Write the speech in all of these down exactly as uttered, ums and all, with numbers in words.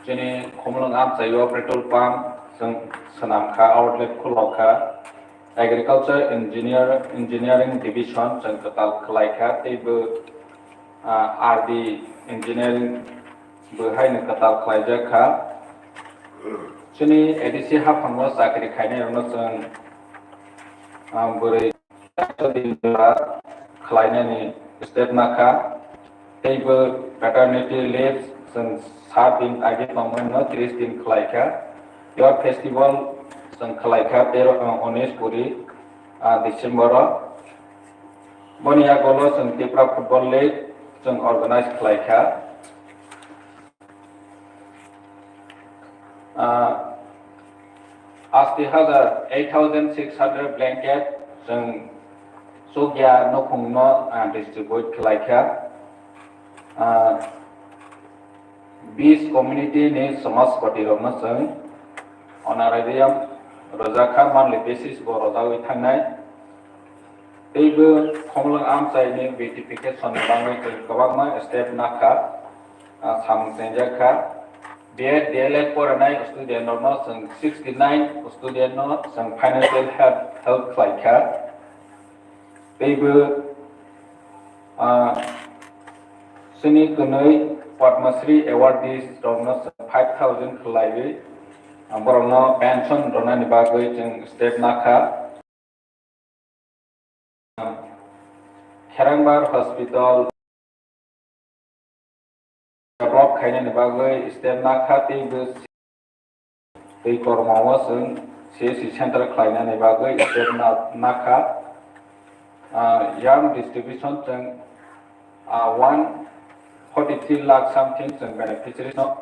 Chini Khumulwng amchaio petrol pump chwng swnam kha, outlet khulok kha. Agriculture Engineer, Engineering Division chwng kwtal khlai kha, teibo, ah, R D Engineering bo haino kwtal khlaijak kha. Chini A D C haphango chakri khainairokno chwng, ah, bwrwi khlainani step nakha. Teibo paternity leave chwng sat din age tongmani no tris din khlai kha. Your festival chwng khlai kha tero, ah, unis kuri, ah, December o. Boni yagulo chwng Tipra Football League chwng organize khlai kha. Ah, asti hajar, eight thousand six hundred blanket chwng chukya nukhungno, ah, distribute khlai kha. Ah, bis community ni samajpati rokno chwng honorarium rwjak kha, monthly basis bo rwjagwi thangnai. Teibo Khumulwng amchaini beautification ni bagwi chwng kwbangma step nakha, ah, samung chengjak kha. B Ed, D El Ed porinai student rokno chwng sixty nine student no chwng financial help, help khlai kha. Teibo, ah, chini kwnwi Padma Shri awardees rokno chwng five thousand khlaiwi, ah, borokno pension rwnani bagwi chwng step nakha. Kherangbar Hospital develop khainani bagwi step nakha, teibo tei kormao chwng C S C center khlainani bagwi step na-, nakha. Ah, yarn distribution chwng, ah, one forty three lakh something chwng beneficiaries no,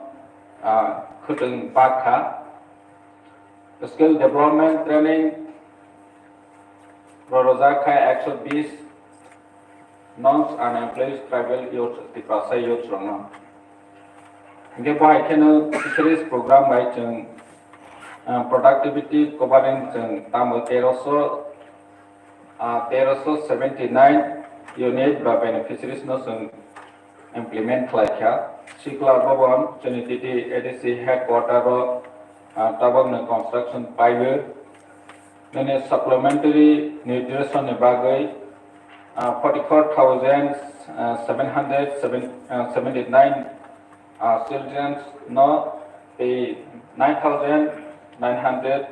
ah, khwtwng bakha. Skill development training rw-, rwjak kha ekso bis non unemployed tribal youth, Tiprasa youth rokno. Hingke bo hai kheno fisheries program bai chwng, ah, productivity covering chwng tamo teroso, ah, teroso seventy nine unit ba beneficiaries no chwng implement khlai kha. Sikla Bhavan chini T T A D C headquarter o, ah, tabok no construction paibo. Nini supplementary nutrition ni bagwi, ah, forty four thousand seven hundred seventy nine, ah, children no tei nine thousand nine hundred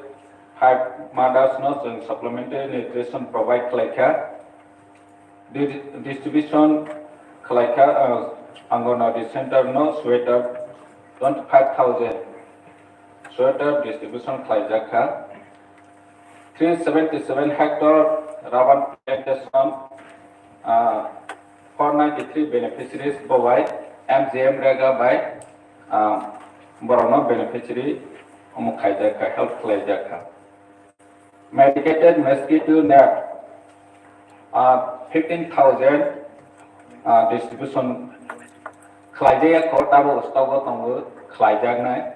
five mothers no chwng supplementary nutrition provide khlai kha. Di-, distribution khlai kha, ah, Anganwadi center no sweater twenty five thousand sweater distribution khlaijak kha. Three seventy seven hectare rubber plantation, ah, four ninety three beneficiaries bo bai M G M rega bai, ah, borokno beneficiary omo khaijak kha, help khlaijak kha. Medicated mosquito net, ah, fifteen thousand, ah, distribution khlaijak kho, tabo stock o tongo, khlaijaknai,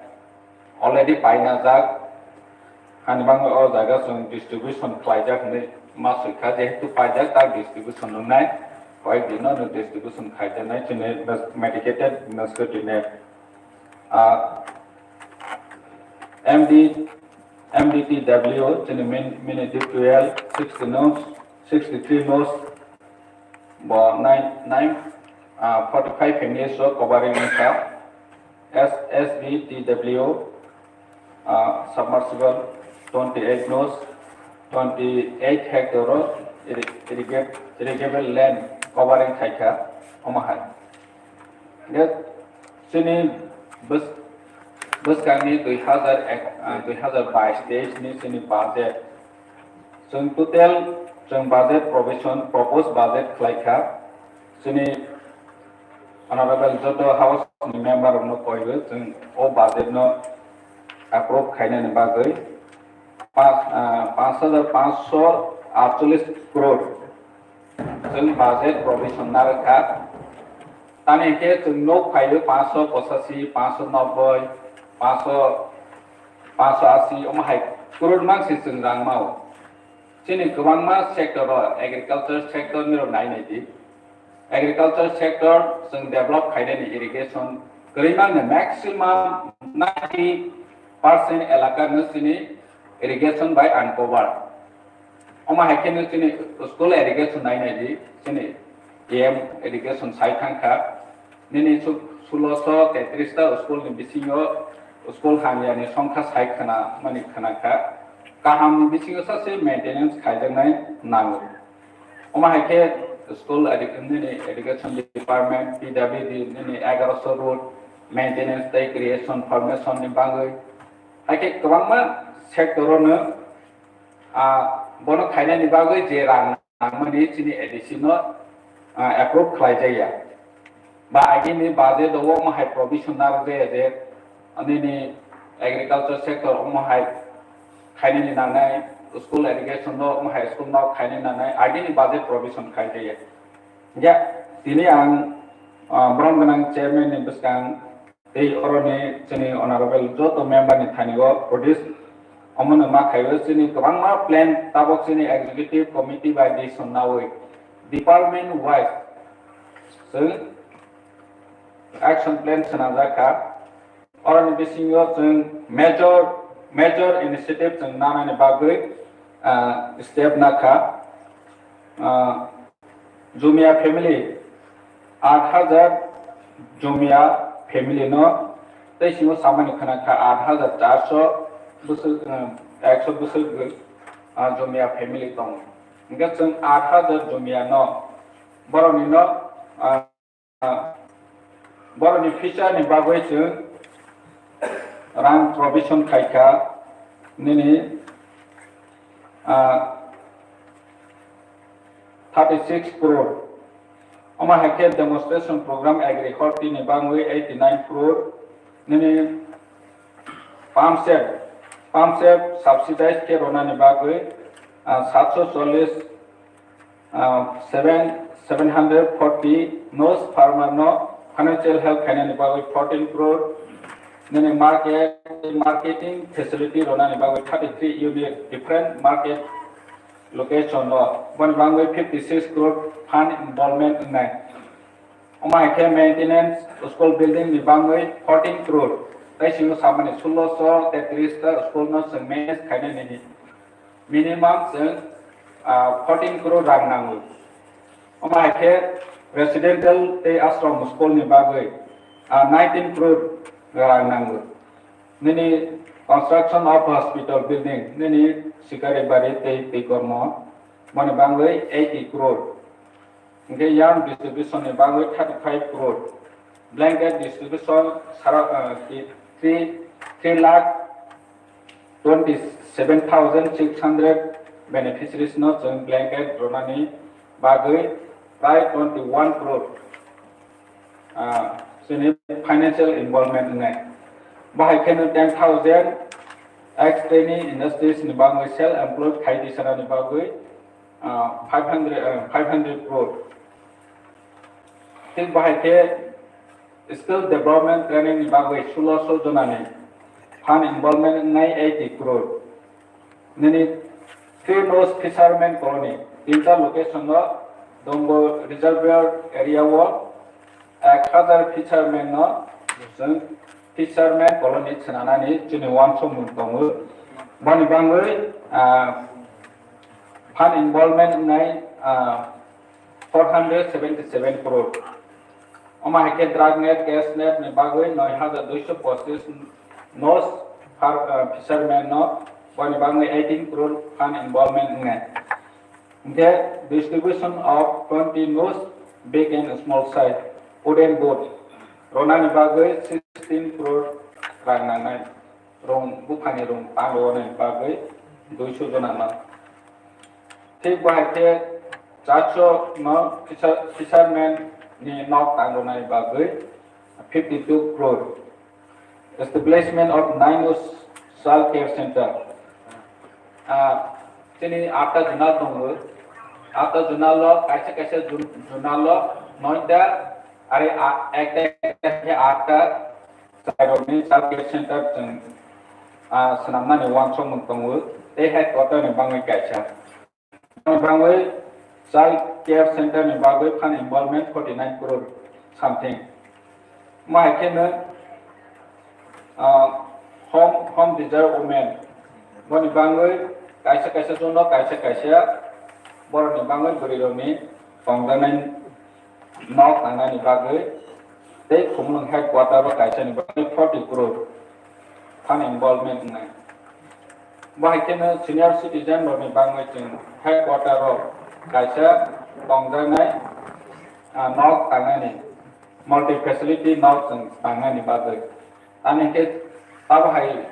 already painajak. Hani bagwi o jaga chwng distribution khlaijak hinwi ma swikha, jehetu paijak, tak distribution wngnai, koyek dino no distribution khaijaknai chini medicated mosquito net. Ah, M D, M D T W, chini min-, mini D P L sixty nos, sixty three nos, bo nine, nine, ah, forty five families o covering wngkha. S S B T W, ah, submersible twenty eight nos, twenty eight hectare o irri-, irrigate-, irrigable land covering khaikha, omo hai. Hingke chini bwskangni dui hazar ek, ah, dui hazar bais teis ni chini budget, chwng total chwng budget provision, proposed budget khlai kha. Chini honorable joto house ni member rokno koiwi chwng o budget no approve khainani bagwi pa-, ah, panch hajar panchsho atchollish crore chwng budget provision narwkha. Tani hwnkhe chwng nok phaio panchsho pochashi, panchsho nobboi, panchsho, panchsho ashi, omo hai crore mangsi chwng rang mao. Chini kwbangma sector o, agriculture sector ni rok nai nai di. Agriculture sector chwng develop khainani irrigation kwrwi mangni maximum ninety percent elaka no chini irrigation bai uncovered. Omo hai khe no chini school irrigation nai nai di, chini A M irrigation sai thang kha. Nini su-, suloso tetris ta school ni bisingo school hamya ni songkha sai khna mani khna kha. Kaham ni bisingo sa se maintenance khaijaknai nango. Omo hai khe school edu-, nini education department, P W D, nini egaroso road maintenance tei creation formation ni bagwi. Hai khe kwbangma sector o no, ah, bono khainani bagwi je rang nangmani chini A D C no, ah, approve khlai jaya. Ba agini budget o omo hai provision narwk jaya je nini agriculture sector omo hai khainani nangnai, school education no omo hai school no khainani nangnai, agini budget provision khai jaya. Ya, tini ang, ah, borom gwnang chairman ni bwskang tei oroni chini honorable joto member ni thani o Pradesh omono ma khaio chini kwbangma plan tabok chini executive committee bai decision naui department wise chwng action plan swnamjak kha. Oroni bisingo chwng major, major initiative chwng nanani bagwi, ah, step nakha. Ah, Jumia family, aat hajar Jumia family no tei singo samani khna kha aat hajar charso bwswk, ah, ekso bwswk, ah, Jumia family tongo. Hingkhe chwng aat hajar Jumia no borokni no, ah, borokni future ni bagwi chwng rang provision khai kha nini, ah, thirty six crore. Omo hai khe demonstration program agri horti ni bagwi eighty nine crore. Nini pump set, pump set subsidized khe rwnani bagwi, ah, satsho chollish, ah, seven, seven hundred forty nos farmer no financial help khainani bagwi fourteen crore. Nini market, marketing facility rwnani bagwi thirty three unit different market location o. Boni bagwi fifty six crore fund involvement wngnai. Omo hai khe maintenance school building ni bagwi fourteen crore. Tei singo samani suloso tetris ta school no chwng manage khainani minimum chwng, ah, fourteen crore rang nango. Omo hai khe residential tei ashram school ni bagwi, ah, nineteen crore rang nango. Nini construction of hospital building, nini Sikaribari tei Tikormo, mani bagwi eighty crore. Hingkhe yarn distribution ni bagwi thirty five crore. Blanket distribution sara, ah, three, three lakh twenty seven thousand six hundred beneficiaries no chwng blanket rwnani bagwi prai twenty one crore, ah, chini financial involvement wngnai. Bahai kheno ten thousand ex trainee industries ni bagwi self employed khai tisanani bagwi, ah, five hundred, ah, five hundred crore. Thik bahai khe skill development training ni bagwi suloso jonani fund involvement wngnai eighty crore. Nini three nose fisherman colony, tinta location o Dongo reservoir area o ek hajar fisherman no chwng fisherman colony swnanani chini uansukmung tongo. Boni bagwi, ah, fund involvement wngnai, ah, four hundred seventy seven crore. Omo hai khe drag net, cash net ni bagwi noi hajar duiso pochis nos far-, ah, fisherman no boni bagwi eighteen crore fund involvement wngnai. Hingkhe distribution of twenty nos big and small size wooden boat rwnani bagwi sixteen crore rang nangnai. Rung buphani rung tangwi bagwi duiso jona no. Thik bahai khe charso no fisher-, fisherman ni nok tangrwnani bagwi fifty two crore. Establishment of nine child care center. Ah, chini atta zonal tongo. Atta zonal o kaisa kaisa zon-, zonal o noita, are a-, ekta ekta khe atta chairokni child care center chwng, ah, swnamnani uansukmung tongo, tei headquarter ni bagwi kaisa. Bangwi child care center ni bagwi fund involvement forty nine crore something. Omo hai kheno ah, home, home desire women, boni bangwi kaisa kaisa jono kaisa kaisa borokni bangwi bwrwirokni tongjaknai nok tangnani bagwi tei Khumulwng headquarter o kaisani bagwi forty crore fund involvement wngnai. Bo hai kheno senior citizen rokni bangwi chwng headquarter o kaisa tongjaknai, ah, nok tangnani, multi facility nok chwng tangnani bagwi. Ani khe abo hai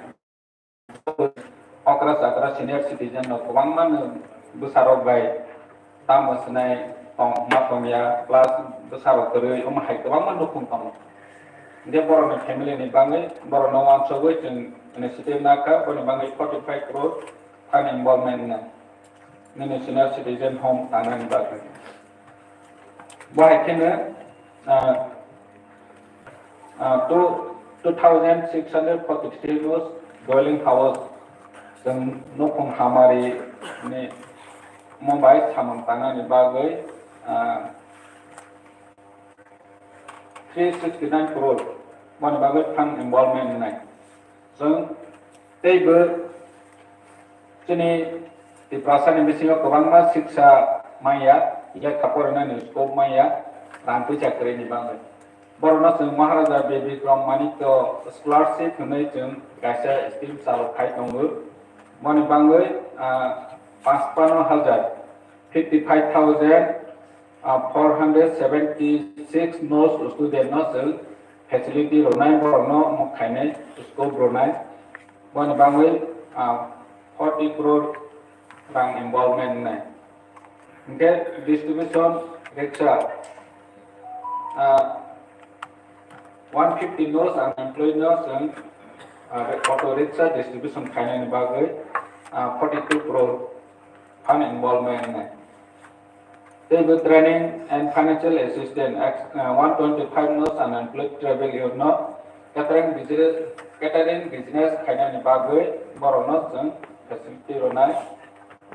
okra chakra senior citizen rok kwbangma no bwsarok bai tamo swnai tong ma tongya, plus bwsarok kwrwi omo hai kwbangma nukhung tongo. Hwnkhe borokni family ni bagwi borokno uansugwi chwng initiative nakha, boni bagwi forty five crore fund involvement wngnai. Nini senior citizen home tangnani bagwi. Bo hai kheno, ah, ah, two, two thousand six hundred forty-three no dwelling house, chwng nukhung hamari ni Mumbai samung tangnani bagwi, ah, three sixty nine crore boni bagwi fund involvement wngnai. Chwng teibo chini Tiprasani bisingo kwbangma siksa manya, lekha porinani scope manya, rang puisa kwrwini bagwi. Borokno chwng Maharaja Bir Bikram Manikya Scholarship hwnwi chwng kaisa scheme chalu khai tongo. Boni bagwi, ah, panchpanno hajar, fifty five thousand, ah, four hundred seventy six no student no chwng facility rwnai, borokno omo khainai scope rwnai. Boni bagwi, ah, forty crore rang involvement wngnai. Hwnkhe distribution riksa, ah, one fifty no unemployed no chwng, ah, auto rickshaw distribution khainani bagwi, ah, forty two crore fund involvement wngnai. Teibo training and financial assistance, ex-, ah, one twenty five no unemployed tribal youth no catering business, catering business khainani bagwi borokno chwng facility rwnai,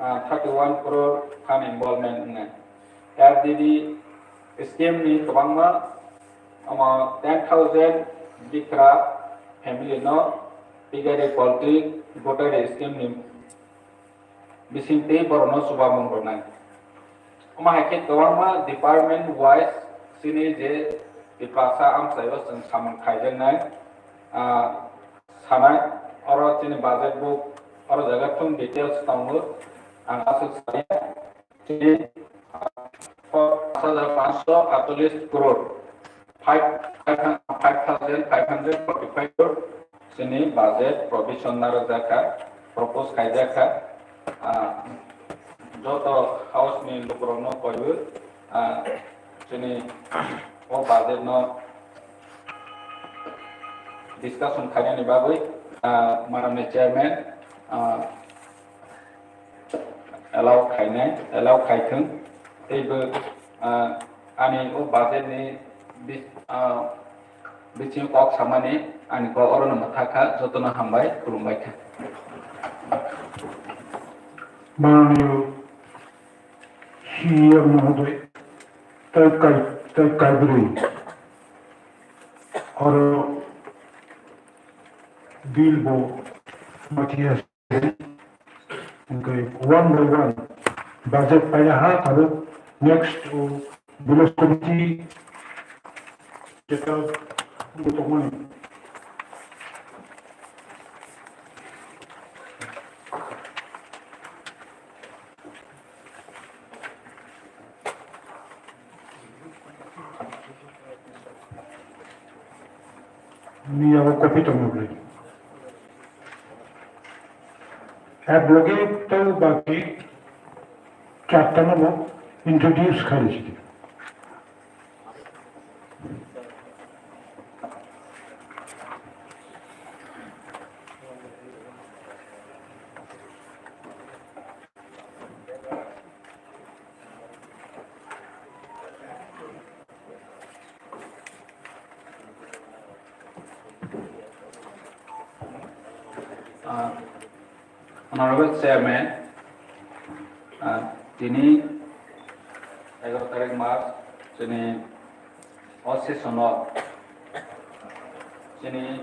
ah, thirty one crore fund involvement wngnai. R D D scheme ni kwbangma, omo ten thousand bikra family no piggery, poultry, goatry scheme ni bisingtwi borokno chubamung rwnai. Omo hai khe kwbangma department wise chini je Tiprasa amchaio chwng samung khaijaknai, ah, sanai, oro chini budget book, oro jaga thung details tongo, ang aswk saya. Chini, ah, paanch hajar panchsho aatcholish crore, five, five thousand five hundred forty-five crore chini budget provision narwkjakha, propose khaijakha. Ah, joto house ni lukurokno koiwi, ah, chini o budget no discussion khainani bagwi, ah, manamni chairman, ah, allow khainai, allow khaithwng. Teibo, ah, ani o budget ni bi-, ah, bisingo kok samani ani kok orono mwthakha, jotono hambai, khulumbai kha. Mananiyo C E M mohoday, tai kai-, tai kaibrwi oro bill bo mathiya. Hwnkhe one by one budget paiya ha, tabuk next, o, village committee jeta wngwi tongmani. Ni abo copy tongma bwlai. Ek loge to baki charta no bo introduce khainai sidi. Ah, Honorable Chairman, ah, tini egaroh tarik March, chini o session o chini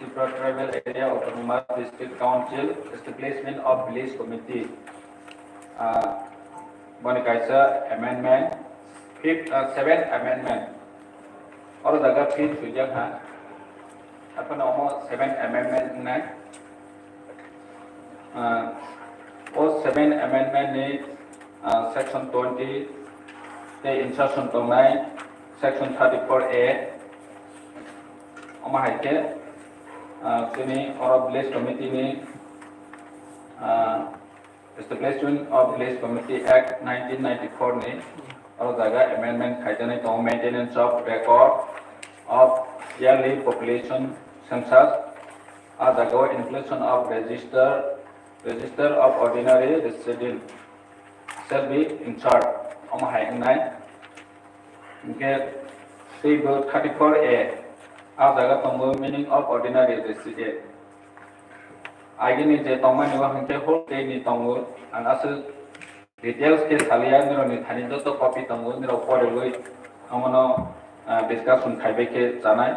Tripura Tribal Area Autonomous District Council, Establishment of Village Committee. Ah, boni kaisa amendment, fifth, ah, seventh amendment. Oro jaga fifth swijak ha. Aphano omo seventh amendment wngnai. Ah, o seventh amendment ni, ah, section twenty tei insertion tongnai section thirty-four A. Omo hai khe, ah, chini oro village committee ni, ah, Establishment of Village Committee Act nineteen ninety-four ni oro jaga amendment khaijaknai tongo, maintenance of record of yearly population census, a jaga o inclusion of register, register of ordinary resident shall be inserted, omo hai wngnai. Hingkhe teibo thirty-four A, a jaga tongo meaning of ordinary resident. Agini je tongmani o hingkhe whole day ni tongo, ang aswk details khe salia, nirokni thani joto copy tongo, nirok poriwi omono, ah, discussion khaibai khe chanai.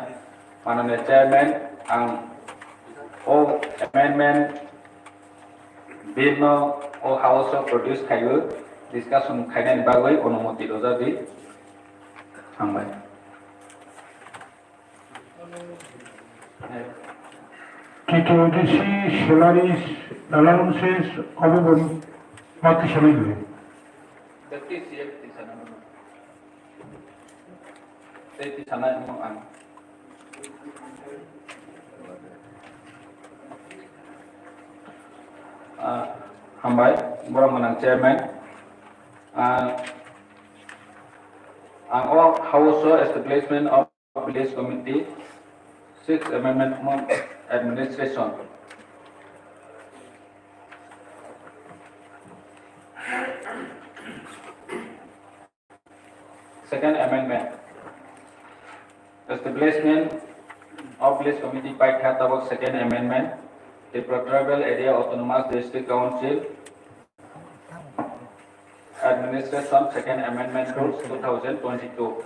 Manani chairman, ang o amendment bill no o house o produce khaiwi discussion khainani bagwi onumoti rwjadi. Hambai. T T O D C salaries, allowances, obo bo ma tisanai gwi. Deputy C M tisana. Tei tisana wngmang ang. Ah, hambai, borok gwnang chairman. Ah, ang o house o establishment of Village Committee, Sixth Amendment mo administration. Second Amendment. Establishment of Village Committee paikha tabok Second Amendment. Tripura Tribal Area Autonomous District Council Administration Second Amendment Rules two thousand twenty-two.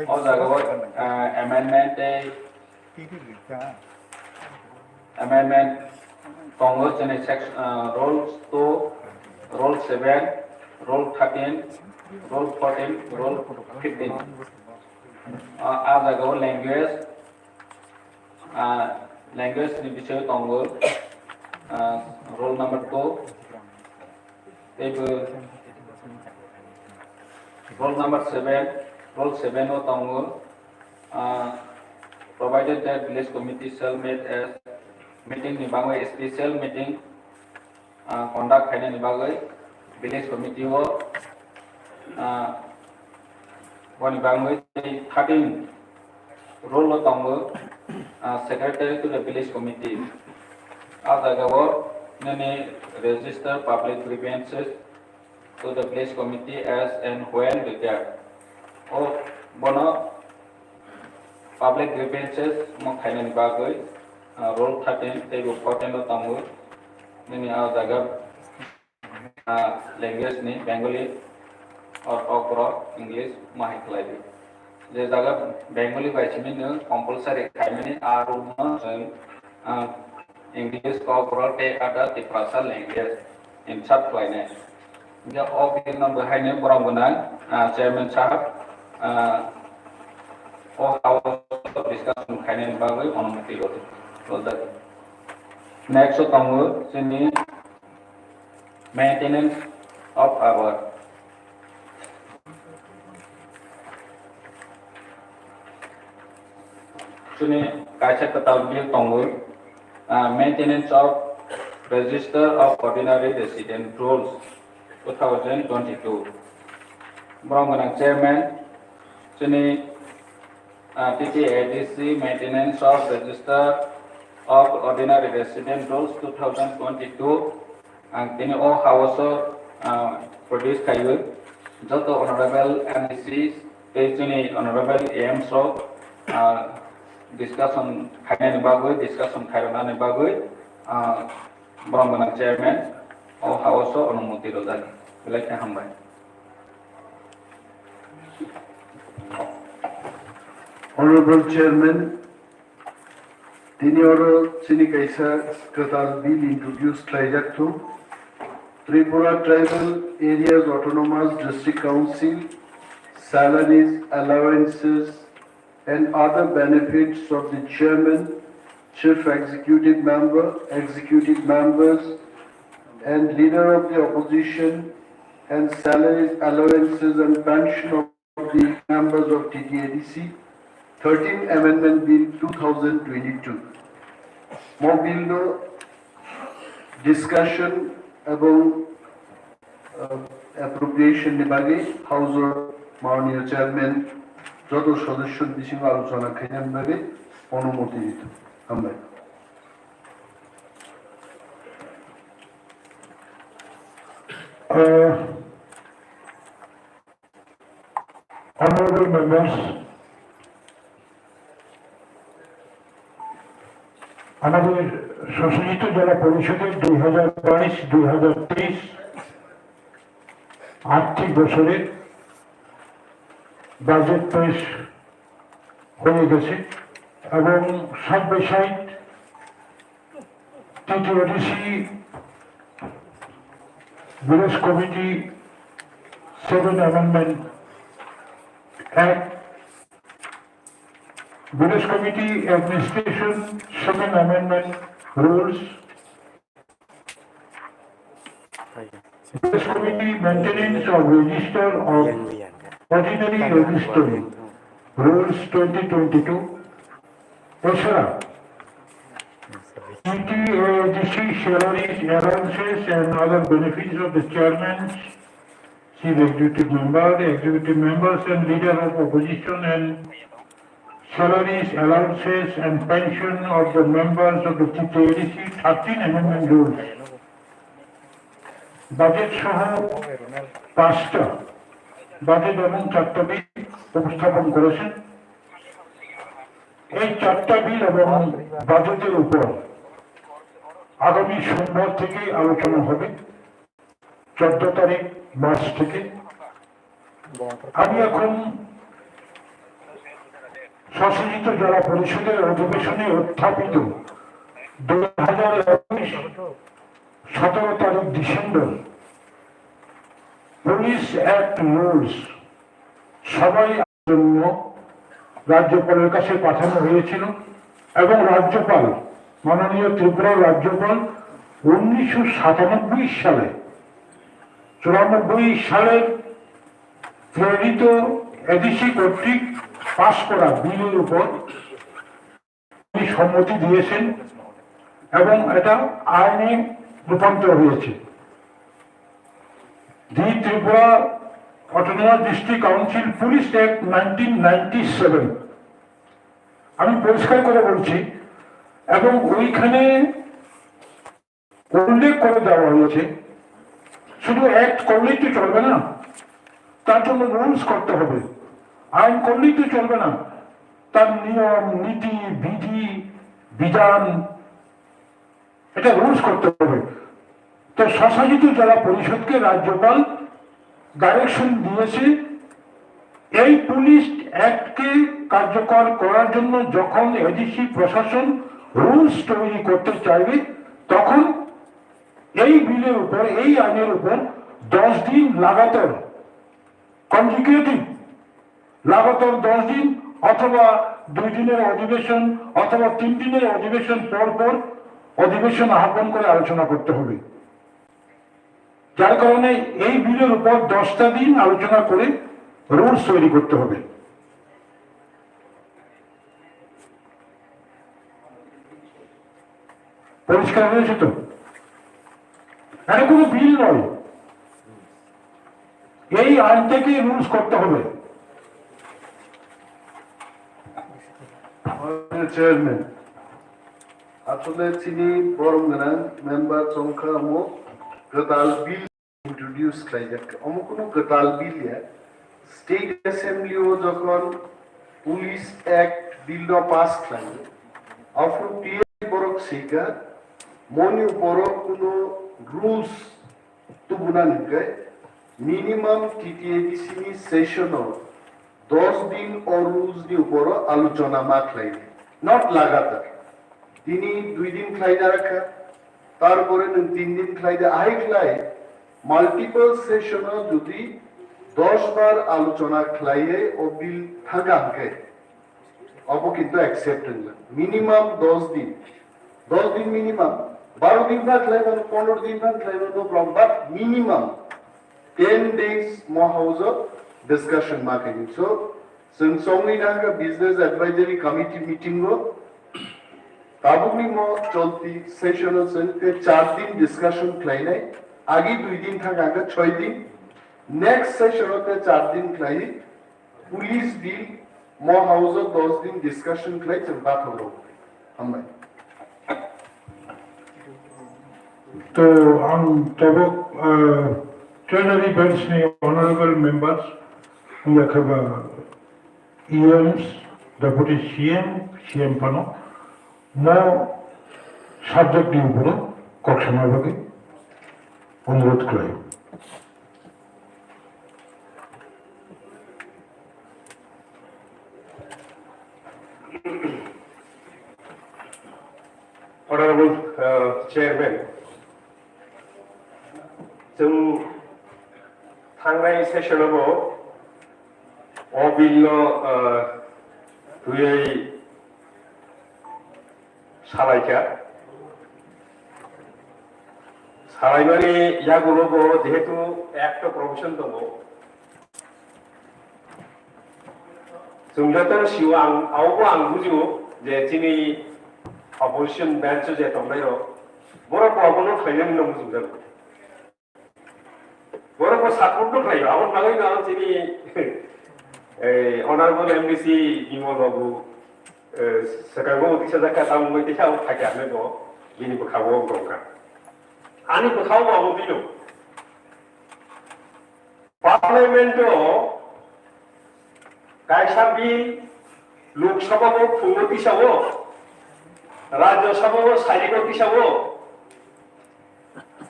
O jaga o, ah, amendment tei amendment tongo, chini section, ah, rules two, rule seven, rule thirteen, rule fourteen, rule fifteen. Ah, a jaga o language, ah, language ni bisingo tongo, ah, rule number two, teibo rule number seven, rule seven o tongo, ah, provided that village committee shall meet as meeting ni bagwi special meeting, ah, conduct khainani bagwi village committee o, ah, boni bagwi thirteen rule o tongo, ah, secretary to the village committee. A jaga o nini register public grievances to the village committee as and when required. O bono public grievances mo khainani bagwi, ah, rule thirteen teibo fourteen o tongo. Nini a jaga, ah, language ni Bengali or Kokborok, English mo hai khlai di. Je jaga Bengali bai simi no compulsory khaimani a rule no chwng, ah, English, Kokborok tei other Tiprasa language insert khlainai. Hingkhe o bill no bo haino borok gwnang, ah, chairman sahab, ah, o house o discussion khainani bagwi onumoti rwdi. Next o tongo chini maintenance of our Chini kaisa kwtal bill tongo, ah, Maintenance of Register of Ordinary Resident Rules two thousand twenty-two. Borok gwnang chairman, chini, ah, T T A D C Maintenance of Register of Ordinary Resident Rules two thousand twenty-two. Ang tini o house o, ah, produce khaiwi joto honorable M D Cs tei chini honorable A Ms rok, ah, discussion khainani bagwi, discussion khairoknani bagwi, ah, borok gwnang chairman o house o onumoti rwjak. Belai khe hambai. Honorable Chairman, Tini oro chini kaisa kwtal bill introduce khlaijak thung. Tripura Tribal Areas Autonomous District Council salaries, allowances and other benefits of the chairman, chief executive member, executive members and leader of the opposition and salaries, allowances and pension of the members of T T A D C, thirteen Amendment Bill two thousand twenty-two. Mo bill no discussion ebong, uh, appropriation ni bagwi House o mananiya chairman joto sodosyo ni bisingo alochona khainani bagwi onumoti rito. Hambai. Uh, Honorable members, আমাদের স্বশাসিত জেলা পরিষদের দুই হাজার বাইশ দুই হাজার তেইশ আর্থিক বছরের বাজেট পেশ হয়ে গেছে এবং side by side TTAADC, village committee seven amendment act, village committee administration seven amendment rules, village committee maintenance of register of ordinary register rules twenty twenty two. এছাড়া T T A D C salaries, allowances and other benefits of the chairman, chief executive member, executive members and leader of opposition and salaries, allowances and pension of the members of the T T A D C thirteen amendment rules. Budget সহ পাঁচটা বাজেট এবং চারটা বিল উপস্থাপন করেছেন। এই চারটা বিল এবং বাজেটের উপর আগামী সোমবার থেকে আলোচনা হবে, চোদ্দ তারিখ মার্চ থেকে। আমি এখন স্বশাসিত জেলা পরিষদের অধিবেশনে উত্থাপিত দুই হাজার একুশ সতেরো তারিখ ডিসেম্বর পুলিশ অ্যাক্ট রুলস সভায় জন্য রাজ্যপালের কাছে পাঠানো হয়েছিল এবং রাজ্যপাল, মাননীয় ত্রিপুরার রাজ্যপাল উনিশশো সাতানব্বই সালে, চুরানব্বই সালের প্রেরিত এডিসি কর্তৃক পাস করা বিলের উপর সম্মতি দিয়েছেন এবং এটা আইনে রূপান্তর হয়েছে। The Tripura Autonomous District Council Police Act nineteen ninety seven, আমি পরিষ্কার করে বলছি, এবং ওইখানে উল্লেখ করে দেওয়া হয়েছে, শুধু অ্যাক্ট করলেই তো চলবে না, তার জন্য রুলস করতে হবে। আইন করলেই তো চলবে না, তার নিয়ম, নীতি, বিধি, বিধান, এটা রুলস করতে হবে। তো স্বশাসিত জেলা পরিষদকে রাজ্যপাল ডাইরেকশন দিয়েছে এই পুলিশ অ্যাক্টকে কার্যকর করার জন্য যখন এডিসি প্রশাসন রুলস তৈরি করতে চাইবে, তখন এই বিলের উপর, এই আইনের উপর দশ দিন লাগাতার, কনজিকিউটিভ, লাগাতার দশ দিন অথবা দুই দিনের অধিবেশন অথবা তিন দিনের অধিবেশন পর পর অধিবেশন আহ্বান করে আলোচনা করতে হবে। যার কারণে এই বিলের উপর দশটা দিন আলোচনা করে রুলস তৈরি করতে হবে। পরিষ্কার হয়েছে তো? এটা কোনো বিল নয়, এই আইন থেকে রুলস করতে হবে। চেয়ারম্যান, আসলে chini borom gwnang member chongkha omo kwtal bill introduce khlaijak kha. Omo kunu kwtal bill ya. State Assembly o jokhon Police Act bill no pass khlaio, aphuru clear borok sika moni uporo kunu rules tubuna hinkhe minimum T T A D C ni session o dos din o rules ni uporo alochona ma khlai, not lagatar. Tini dui din khlai narakha, tarpore nwng tin din khlai de, ahai khlai multiple session o jodi dos bar alochona khlaiwi o bill thangkha hwnkhe, obo kintu accept wngla. Minimum dos din, dos din minimum, baro din phan khlai mano, pondro din phan khlai mano, no problem, but minimum ten days mo house o discussion ma khaini. So, chwng chongwi nangkha business advisory committee meeting o, tabukni mo cholti session o chwng te char din discussion khlainai, agi dui din thang ang kha choi din, next session o te char din khlai, police bill mo house o dos din discussion khlai chwng bathang rok. Hambai. To ang tabuk, eh, Treasury Bench ni honorable members, wngya khe ba E Ms, Deputy C M, C M phano, no subject ni uporo kok sana bagwi onurodh khlai. Honorable, uh, Chairman, chwng thangnai session o bo o bill no, uh, twiwi salaikha. Salaimani yagulo bo jehetu act o provision tongo, chwng joto sio ang, abobo ang bujio je chini opposition bench o je tongnairok, borok bo abono khlainani no muchungjago. Borok bo support no khlaio, aboni bagwi no chini, eh, honorable M D C Bimal Babu, eh, swkango tisajak kha, tamungwi tisa o thakya hinwi bo bini bwkha o wng tongkha. Ani bwkha o abo bino. Parliament o kaisa bill Lok Sabha o phungo tisao, Rajya Sabha o sarigo tisao,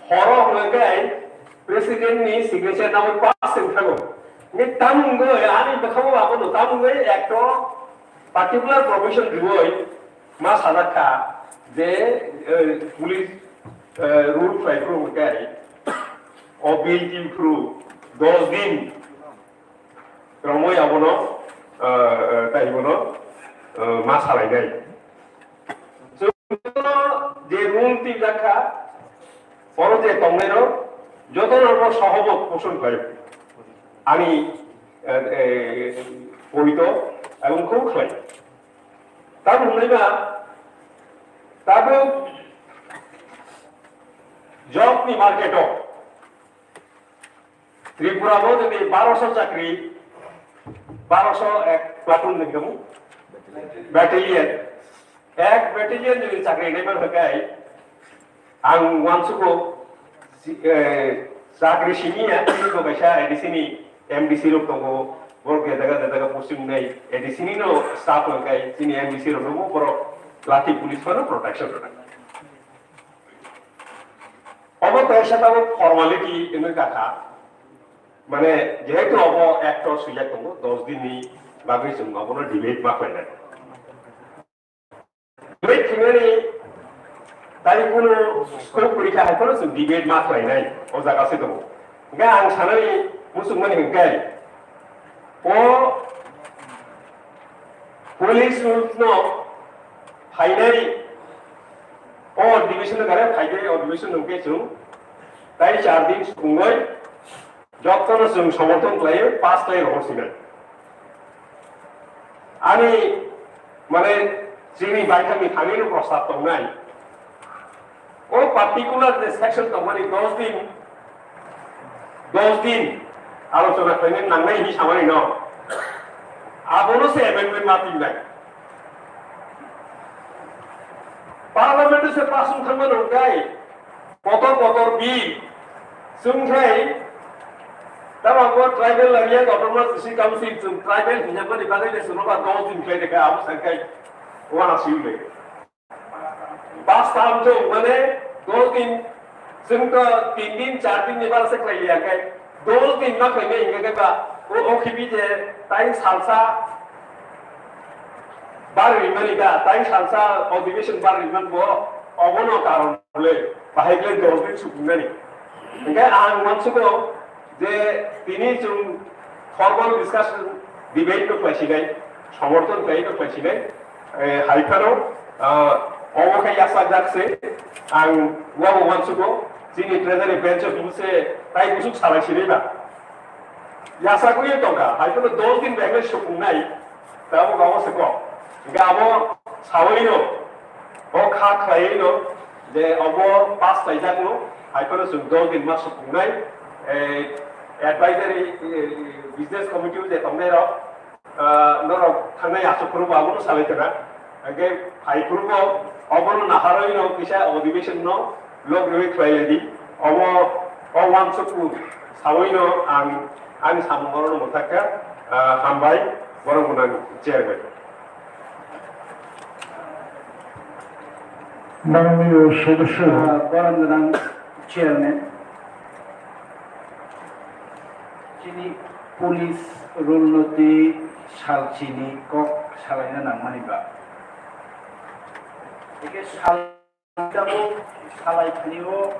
horo hwnwi khe President ni signature nangwi pass wng thango. Ni tamungwi ani bwkha o abono tamungwi ekto particular provision riwi ma sajak kha je, eh, police, eh, rule khlai phuru hwnkhe o bill tin phuru dos din romwi abono, eh, eh, tai bono, eh, ma salainai. Chwngno je rule twijak kha, oro je tongnairok jotono bo sohomot poson khlai. Ani, eh, eh, poito, eh, wngkhu khlai. Tamo hwnwi ba, tabuk job ni market o Tripura o jodi baroso chakri, baroso ek platoon ni kamu, battalion, ek battalion jodi chakri nai man hakai, ang wansuko, si-, eh, chakri simi ya, simi ko kaisa A D C ni M D C rok tongo, borok ya daga daga posting nai, A D C ni no staff rok kai, sini M D C rok no borok lathi police phano protection rok. Obo kaisa tabuk formality wngwi kakha. Mane, jehetu obo act o swijak tongo, dos din ni bagwi chwng obono debate ma khlainai. Debate khlainani tei kunu scope kwrwi kha hai phano chwng debate ma khlainai, o jaga se tongo. Hwnkhe ang sanani muchungmani hwnkhe, o police rules no phainai o division no gare phainai o division no hwnkhe chwng tai char din sukungwi jotono chwng somorthon khlaio, pass khlai rohor sinai. Ani, mane, chini baithangni thani no prostab tongnai. O particular je section tongmani dos din, dos din alochona khlaina nangnai hinwi samani no. Abono se amendment ma tingnai. Parliament se pass wng thangmani hwnkhe kotor kotor bill chwng khai tamo bo tribal area autonomous district council chwng tribal hinjakmani bagwi le chwngno ba dos din khlai rwkha abo sai khai wana siyule. Basta amchong mane dos din, chwng to tin din, char din ni bara se khlai ya khe, dos din ma khlai nai hingkhe ba, o, o khibi je tai salsa, Bar rimani da, tai salsa odhibeshon bar riman bo, obono karon le, bahai le dos din sukungnani. Hingke ang uansugo je tini chwng formal discussion, debate no khlaisinai, somorthon khlai no khlaisinai, eh, hai phano, ah, obo khe yachakjak se, ang uabo uansugo, chini treasury bench o himse tai busuk salai sinai ba. Yachagwi tongkha, hai phano dos din bai khe sukungnai, tabuk abo se kok. Hingke abo sawi no, bo kha khlaiwi no, je obo pass khlaijakno, hai phano chwng dos din ma sukungnai, eh, advisory, eh, business committee o je tongnai rok, ah, norok thangnai achuk phuru bo abono salai tongna. Hingke hai phuru bo obono naharwi no kisa odhibeshon no lok rwi khlai lai di. Obo o uansukmung sawi no ang ani samung oro no mwthakha, ah, hambai, borok gwnang chairman. Mananiyo sodosyo. Ah, borok gwnang chairman. Chini police rule no twi sal chini kok salaina nangmani ba. Eke sal Tabuk salai thani o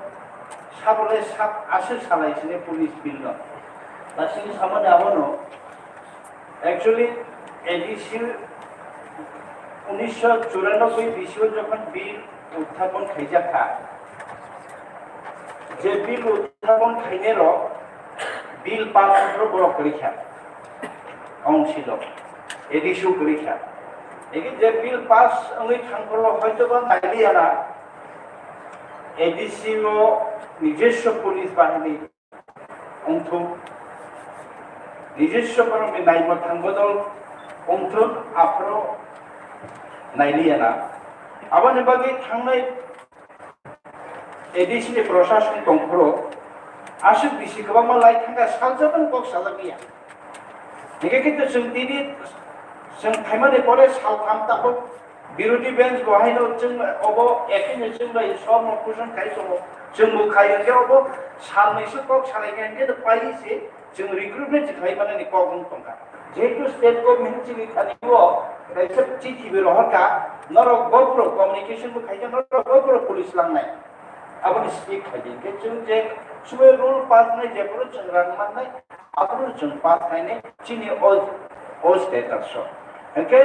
sabole sab aswk salai sini police bill no. Lasini samani abono actually A D C unisho churanobboi bisi o jokhon bill uthapon khaijak kha, je bill uthapon khainai rok bill pass wngkhe borok kwrwi kha. Council o A D C o kwrwi kha. Egi je bill pass wngwi thangphuru hoitoba nailiya na A D C o nijoswo police bahini wngthok, nijoswo borokni naima thang bodol wngthok, aphuru nailiya na. Aboni bagwi thangnai A D C ni prosason tongphuru aswk bisi kwbangma lai thangkha, saljakmani kok sajakliya. Hingke kintu chwng tini chwng phaimani pore saltham tabuk birodhi bench bo haino chwng obo ekhe no chwng bai somok kuchung khai tongo. Chwng bo khai hwnkhe obo salnwi se kok salai khe hwnkhe pai se. Chwng recruitment se khlai manani kok wng tongkha. Jehetu state government chini thani o kaisa chithi bo rohorkha, norok bo phuru communication bo khaikha, norok bo phuru police langnai. Aboni speak khaidi. Hingke chwng je suboi rule pass nai je phuru chwng rang mannai, aphuru chwng pass khainai chini o, o status o. Hingke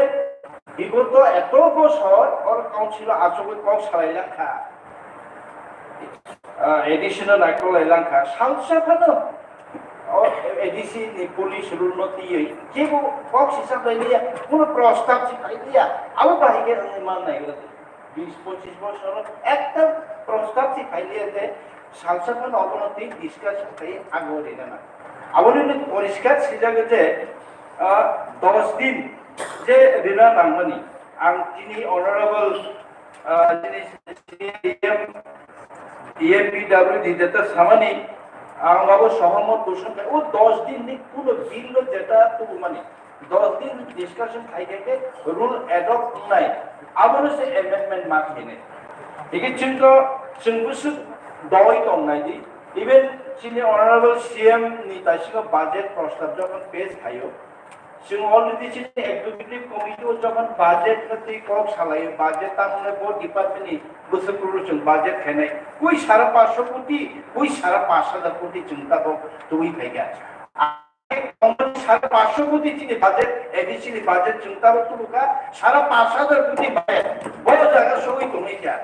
bigoto eto bosor or council o achugwi kok salai langkha. Ah, A D C no naikolai langkha, salsa phano o A D C ni police rule no twiwi kebo kok sisa bai liya, kuno prostab si pai liya, abo bahai khe wngwi man nai. Bis pochis bosor ekta prostab si pai liya je salsa phano obono twi discussion khai ago rina na. Aboni ni poriskar sijak je, ah, dos din je rina nangmani. Ang tini honorable Ah, chini C M, E M P W D jeta samani, ang abo sohomot kusun khai, o dos din ni kuno bill no jeta tubumani, dos din discussion khai khai khe rule adopt wngnai, abono se amendment ma khainai. Hingke chwng to, chwng bwswk doi tongnai di, even chini honorable C M ni taisingo budget prostab jokhon pass khaio, Chwng already chini executive committee o jokhon budget no twi kok salaio, budget tamoni bo department ni bwswk rwrw chwng budget khainai. Koi sara paanch sho koti, koi sara paanch hajar koti chwng tabok tubui phaikha. Sara paanch sho koti chini budget, A D C ni budget chwng tabok tubukha, sara paanch hajar koti budget bo jaga sogwi tongwi kha.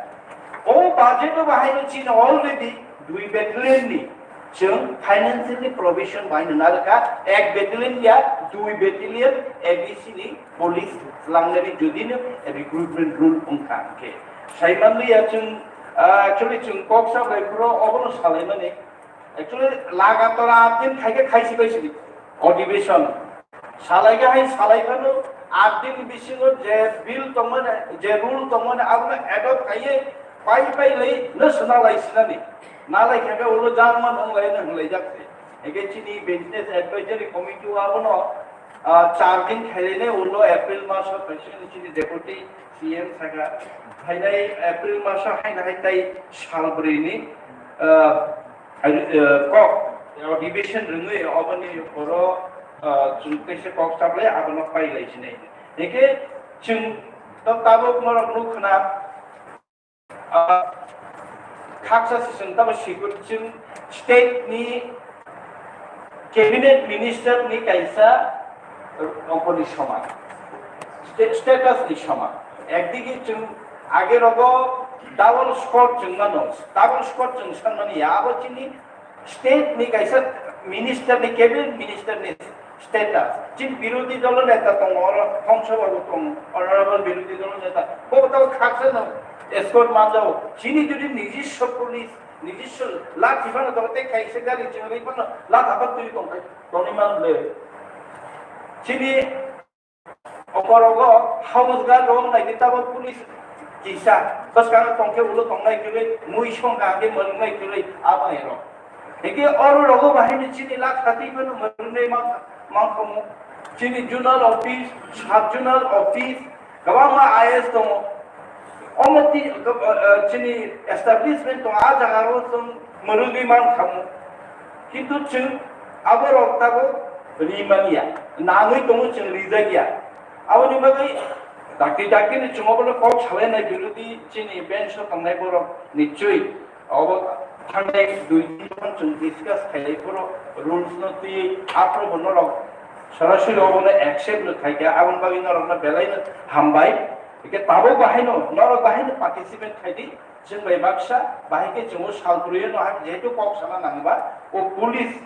O budget o bahaino chini already dui battalion ni Chwng financially provision bai nuna rwkha, ek battalion ya dui battalion A D C ni police langnani jodi no recruitment rule wngkha hwnkhe. Saimanliya chwng, ah, actually chwng kok sabai phuru obono salaimani. Actually lagatar aat din khaikhe khaisi bai sidi. Odhibeshon. Salai khe hai salai phano aat din bisingo je bill tongmani, je rule tongmani abono adopt khaiwi pai pai lai no swnalai sinani. Nalai khe ulo jangman wng lai no hwnlai jak se. Hingke chini business advisory committee o abono, ah, char din khailai nai ulo April maso kaisa chini deputy C M saka. Phainai April maso haino hai tai salbrwi ni, ah, Hai, eh, kok, eh, division rwngwi oboni oro, eh, chwng kaisa kok chaplai abono pailai sinai. Hingke chwng Tabuk norok nuk khna, ah, khaksa se chwng tamo sikut chwng state ni cabinet minister ni kaisa rokoni soman, sta-, status ni soman. Ekdigi chwng age rogo double squad chwng mano, double squad chwng sanmani ya, abo chini state ni kaisa minister ni, cabinet minister ni status. Chini birodhi dolo neta tongo, oro Hongso babu tongo, honorable birodhi dolo neta. Bo tabo khaksa no escort manjao. Chini jodi nijiswa police, nijiswa lathi phano tongo, tei kaisa gari chwng ri phano latha phano twi tongkha, tongwi man le. Chini Okorogo hausgar rok naidi tabo police kisa bwskango tongkhe ulo tongnai kwrwi, mui songkha hwnkhe mwrwngnai kwrwi, abo hai rok. Hwnkhe oro rogo bahai ni chini lakh thati phano mwrwngnai mankha, mankhamu. Chini zonal office, sub zonal office, kwbangma I A S tongo. Omo ti-, eh, eh, chini establishment tongo, a jaga o chwng mwrwgwi mankhamu. Kintu chwng aborok tabuk ri manya, nangwi tongo chwng rijak ya. Aboni bagwi dakti dakti ni chwng obono kok salai nai birodhi chini bench o tongnai borok nichoi. Obo thangnai dui din phano chwng discuss khailai phuru rules no twiwi aphuru bo norok sorasori obono accept no khaikha, aboni bagwi norokno belaino hambai. Hwnkhe tabuk bahaino norok bahaino participate khaidi, chwng bai baksa bahai khe chwngno sal kwrwino hai jehetu kok sana nangba o police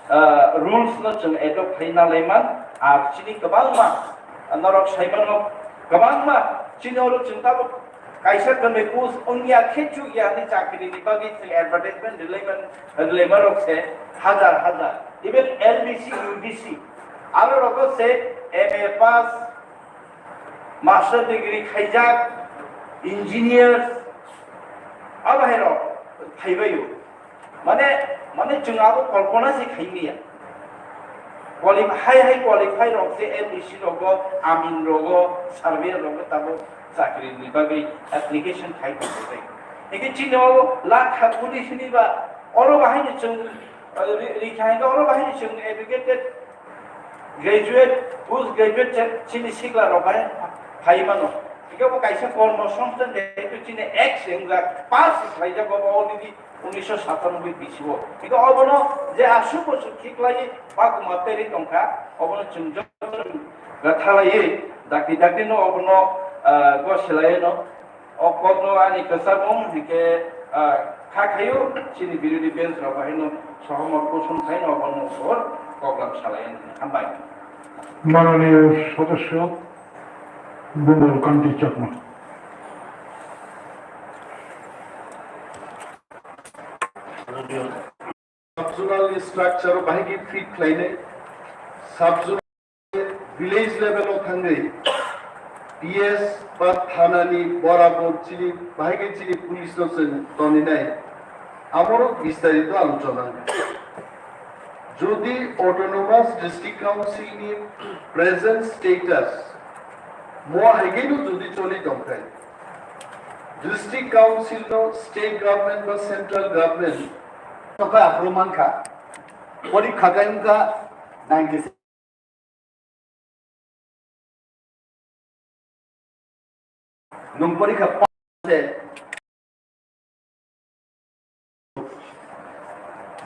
ah, rules no chwng adopt khai nalaiman, ar chini kwbangma, ah, norok saimano kwbangma chini oro chwng tabuk kaisa kwnwi post wngya khe chukya hwnwi chakri ni bagwi chwng advertisement rwlaiman, rwlaiman rok se hajar hajar, even L D C, U D C, aro rogo se M A pass, master degree khaijak, engineers, abo hai rok phaibaio. Mane, mane chwng abo kolpona se khaimaya. Quali-, hai hai qualify rok se M D C rogo, amin rogo, surveyor rogo tabuk chakri ni bagwi application khai tongo. Hingke chini o lakh kha police ni ba oro bahai ni chwng, eh, ri-, rikha hingke oro bahai ni chwng educated graduate, post graduate che-, chini sikla rok bai phai mano. Hingke bo kaisa kormo songsthan jehetu chini ex wngjak, pass khlaijak bo already unisho satanoboi bisio. Hingke obono je aswk bosor khiklai bakuma peri tongkha, obono chwng joto gathalaiwi dakti dakti no obono, ah, gosilaiwi no. O kokno ani kwchakmung hinkhe, ah, kha khaio, chini birodhi bench rok bahai no sohomot poson khai no obono hor koklam salai ani. Hambai. মাননীয় সদস্য বিমল কান্তি Chakma. Sub-zonal structure o bahai khe fit khlainai, sub-zonal village level o thangwi P S ba thana ni borabor chini bahai khe chini police no chwng toninai, amoro bistarito alochona wngkha. Jodi Autonomous District Council ni present status mo hai khe no jodi choli tongkha, District Council no state government ba central government Tokha aphuru mankha, porikha khe wngkha ninety six. Nwng porikha pa-, se.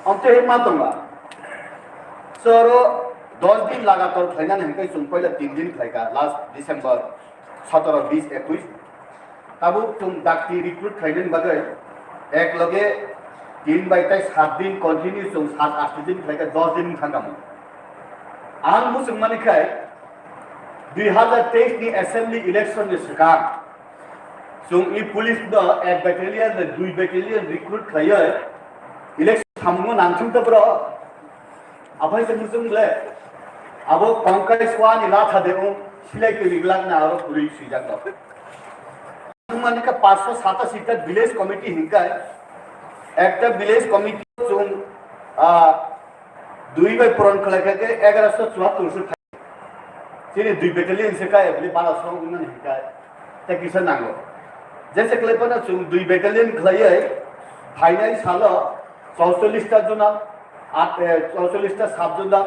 Amtwi ma tongla. Soro dos din lagatar khlainani hwnkhe chwng poila tin din khlaikha, last December sotoro, bis, ekush. Tabuk chwng dakti recruit khlainani bagwi ek loge tin bai tai sat din continue chwng sat asto din khlaikha, dos din wngkha kamo. Ang muchung mani khai dui hazar teis ni assembly election ni swkang chwng i police no ek battalion bai dui battalion recruit khlaiwi election samungo nangthung ta bro. Aphai se muchung le abo Pankaj Swa ni latha de ung silai kwrwi glak na aro kwrwi swijak rok. Mani ka paanch sho satashitta village committee hinkai, ekta village committee chung, ah, dui bai puron khlai kha khe egaroshto chuattor se thai. Chini dui battalion se kai, bini baro song wngmani hinkai, tei kisa nango. Jese khlai phano chung dui battalion khlaiwi phainai salo chauchollish ta zonal, at, eh, chauchollish ta sub zonal,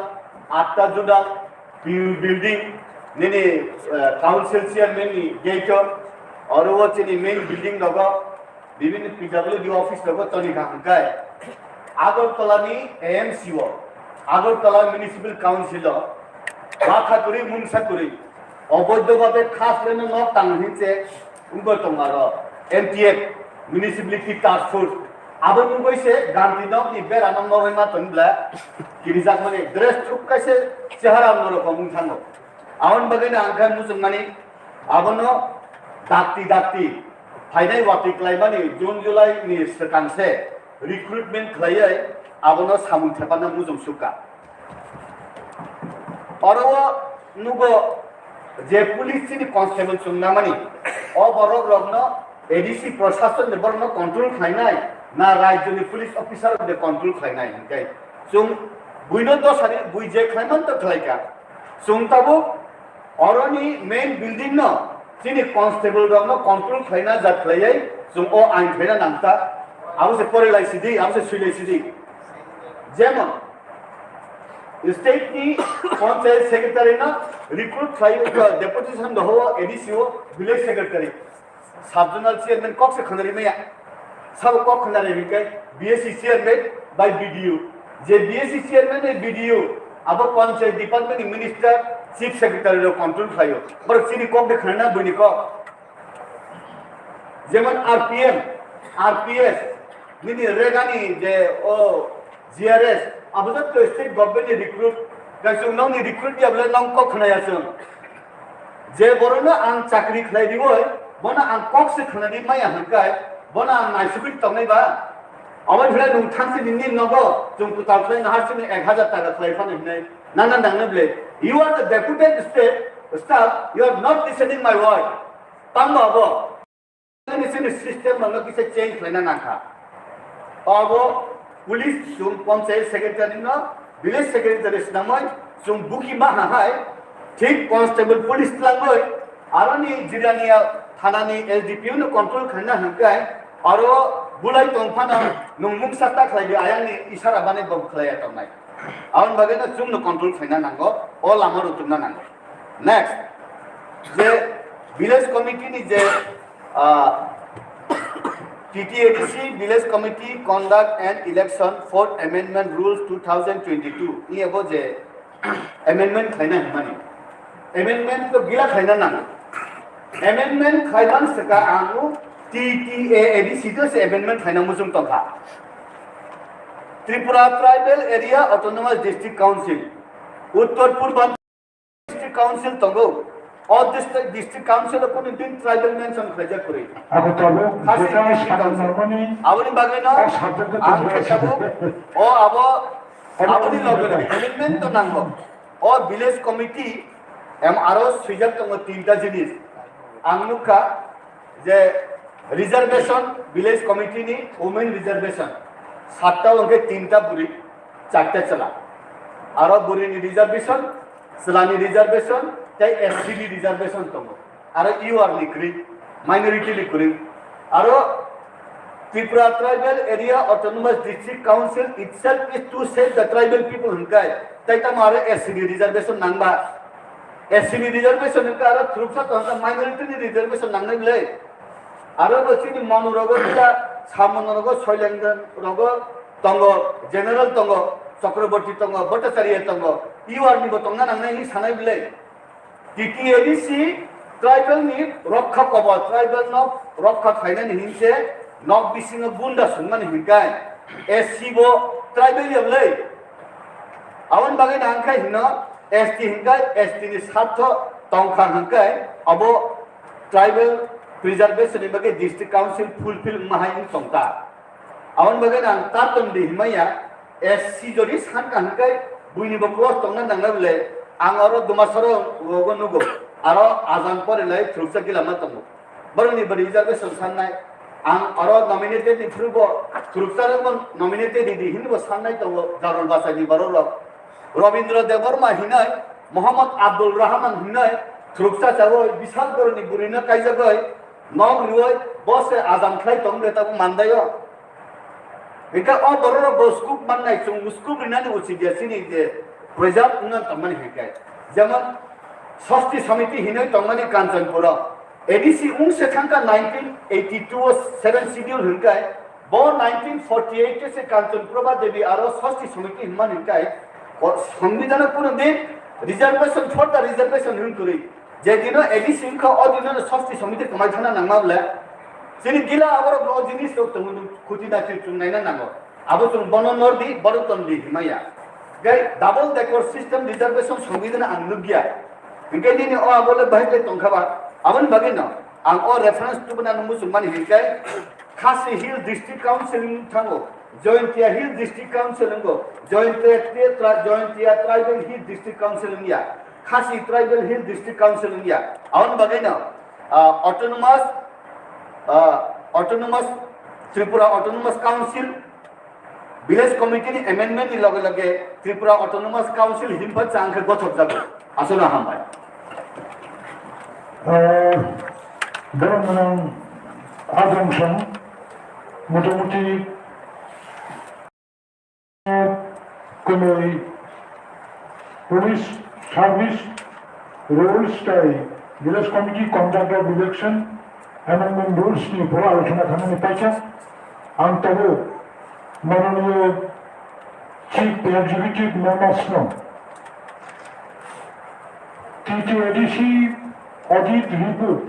atta zonal, building, nini, eh, council chairman ni gate o, oro o chini main building rogo, bibinno P W D office rogo toni kha hwnkhe Agartala ni A M C o, Agartala Municipal Council o, bakha kwrwi mungsa kwrwi, oboidho babe khas reno nok tang hinse wngbo tong aro M T F, Municipality Task Force. Abo nugwi se Gandhi nok ni bera no noroi ma tong bla, kirijak mani dress thuk kaise chehara norok wng thango. Aboni bagwi no ang khe muchung mani, abono dakti dakti phainai watwi klaimani June July ni swkang se recruitment khlaiwi abono samung thepana muchung sukha. Oro o nugo je police chini constable chwng nangmani, o borok rokno A D C proshashan ni borokno control khlainai na rajyo ni police officer rok de control khlainai hinkhe chwng buino dosari bui je khlaiman to khlaikha. Chwng tabuk oroni main building no chini constable rokno control khlaina jat khlaiwi chwng o ain khlaina nangkha. Abo se porilai sidi, abo se suilai sidi. Jemon, state ni panchayat secretary no recruit khlai, deputation doho A D C o village secretary. Sub-zonal chairman kok se khwnari maya. Sabo kok khwnari hinkhe B S C chairman bai B D O. Je B S C chairman bai B D O, abo panchayat department ni minister, chief secretary rok control khlaio. Borok chini kok de khwnana buini kok. Jemon R P M, R P S, nini regani je o G R S, abo jotto state government ni recruit, kaisa nokni recruit ya bole nong kok khwnaya chwng. Je borokno ang chakri khlai riwi, bono ang kok se khwnani maya hwnkhai, bono ang naisugwi tongnai ba? Obo hwnkhai nwng thangsi nini nogo chwng kwtal khlai nahar sini ek hazar taka khlai phano hwnwi nana nangnai bwle. You are the deputed state staff, you are not listening my word. Tamo abo? Nini chini system rokno kisa change khlaina nangkha. Abo police chwng panchayat secretary no, village secretary swnamwi chwng buki ma ha hai, thik constable police tlangwi aroni Jirania thanani S D P O no control khlaina hwnkhe aro bulai tong phano nwng mungsa ta khlai di, ayang ni isara bani bo khlaiya tongnai. Aboni bagwi no chwng no control khlaina nango, o lama rw tongna nango. Next, je village committee ni je, ah, T T A D C Village Committee Conduct and Election Fourth Amendment Rules two thousand twenty-two ni abo je amendment khlaina hwnmani, amendment to gila khlaina nango. Amendment khlaiman swka ang T T A A D C to se amendment khlaina muchung tongkha. Tripura Tribal Area Autonomous District Council, Uttor Purbanchal District Council tongo. O district, district council o kunu din tribal mention khlaijak kwrwi. Abo tabuk khasi jeta district council. Aboni bagwi no o subject o ang khe tabuk o abo, aboni loge loge amendment to nango. O village committee em aro swijak tongo tinta jinis. Ang nukha je reservation, village committee ni women reservation satta hwnkhe tinta buri, charta chwla. Aro buri ni reservation, chwla ni reservation tei S C ni reservation tongo. Aro U R ni kwrwi, minority ni kwrwi. Aro Tripura Tribal Area Autonomous District Council itself is to serve the tribal people hwnkhai, tei tamo aro S C ni reservation nangba? S C ni reservation hwnkhai aro thuruksa tongkha minority ni reservation nangnai bwle. Aro bo chini Manu rogo kisa, Samanu rogo, Soileng rogo tongo, General tongo, Chakraborty tongo, Bhattacharya tongo, U R ni bo tongna nangnai hinwi sanai bwle. T T A D C tribal ni rokha kobo, tribal no rokha khlainani hinse nok bisingo gunda sungmani hinkai S C bo tribal ya bwle. Aboni bagwi no ang khe hino S T hinkai S T ni sartho tongkha hinkai abo tribal preservation ni bagwi district council fulfill wngma hai wng tongkha. Aboni bagwi no ang tatom di himaya, S C jodi sanka hwnkhe buini bo cross tongna nangna bwle, ang oro Dumasoro rogo nugo, aro ajan pore lai thuruksa gila ma tongo. Borokni bo reservation sannai, ang oro nominated ni phuru bo thuruksa rok bo nominated di di hinwi bo sannai tongo, Jarul Bachai ni borok rok. Robindra Debbarma hinai, Mohammad Abdul Rahman hinai, thuruksa chawi bisal boroni burino kaijagoi, nok rioi, bo se ajam khlai tong de tabuk mandaio. Hingke o borok rok bo scoop mannai, chwng scoop rinani uchi dia chini je preserve wngna tongmani hingke. Jemon Sosti Samiti hinwi tongmani Kanchanpuro. A D C wngse thangkha nineteen eighty-two o seven schedule hwnkhai, bo nineteen forty-eight o se Kanchanpuro ba Devi aro Sosti Samiti hwnmani hwnkhai, o Songbidanw kuno din reservation for the reservation hwn kwrwi. Je dino A D C wngkha, o dino Sosti Samiti kwmai thana nangma bwle. Chini gila aborok o jinis rok tongo, nwng khuti na twi chwng naina nango. Abo chwng bono nordi, bono tondi himaya. Gai double decker system reservation Songbidan ang nukya. Hingke nini o abo le bahai le tongkha ba. Aboni bagwi no ang o reference tubuna nung muchung mani hingke Khasi Hill District Council wng thango, Jaintia Hill District Council wngo, Jaintia Tri-, Jaintia Tribal Hill District Council wngya, Khasi Tribal Hill District Council wngya. Aboni bagwi no, ah, autonomous, ah, autonomous, Tripura Autonomous Council, Village Committee ni amendment ni loge loge Tripura Autonomous Council himba chang khe gothok jago. Aswkno hambai. Ah, borok mwnang adong song motamuti kwnwi police service rules tei village committee conduct of election amendment rules ni phoro alochona khainani paikha. Ang tabuk mananiyo Chief Executive Members no T T A D C audit report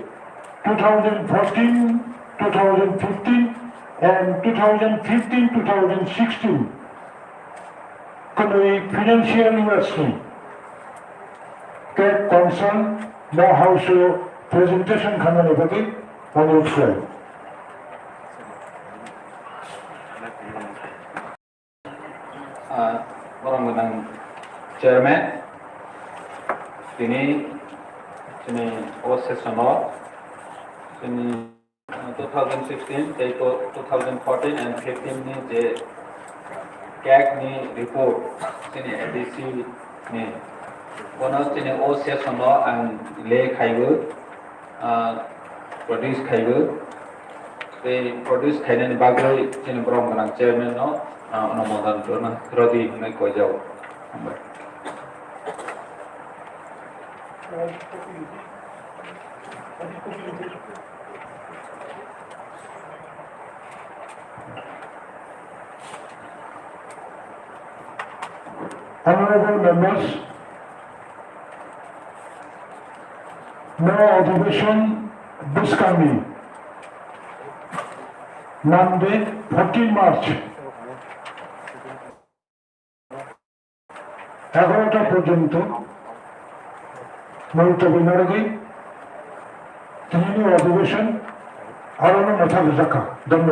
two thousand fourteen, two thousand fifteen and two thousand fifteen, two thousand sixteen kwnwi financial years ni khe concern no house o presentation khainani bagwi onurod khlai. Ah, borok gwnang chairman, tini chini o session o chini, ah, two thousand sixteen tei two thousand fourteen and fifteen ni je cag ni report chini A D C ni, bono chini o session o ang le khaibo. Ah, produce khaibo. Tei produce khainani bagwi chini borok gwnang chairman no, ah, onumodan rwna rwdi hwnwi koijago. Hambai. Honorable members, no adhibeshon bwskangni Monday, fourteen March, egarota porjonto multobi narwgwi tinini adhibeshon arono mwthagwi jakha. Dhonnobad.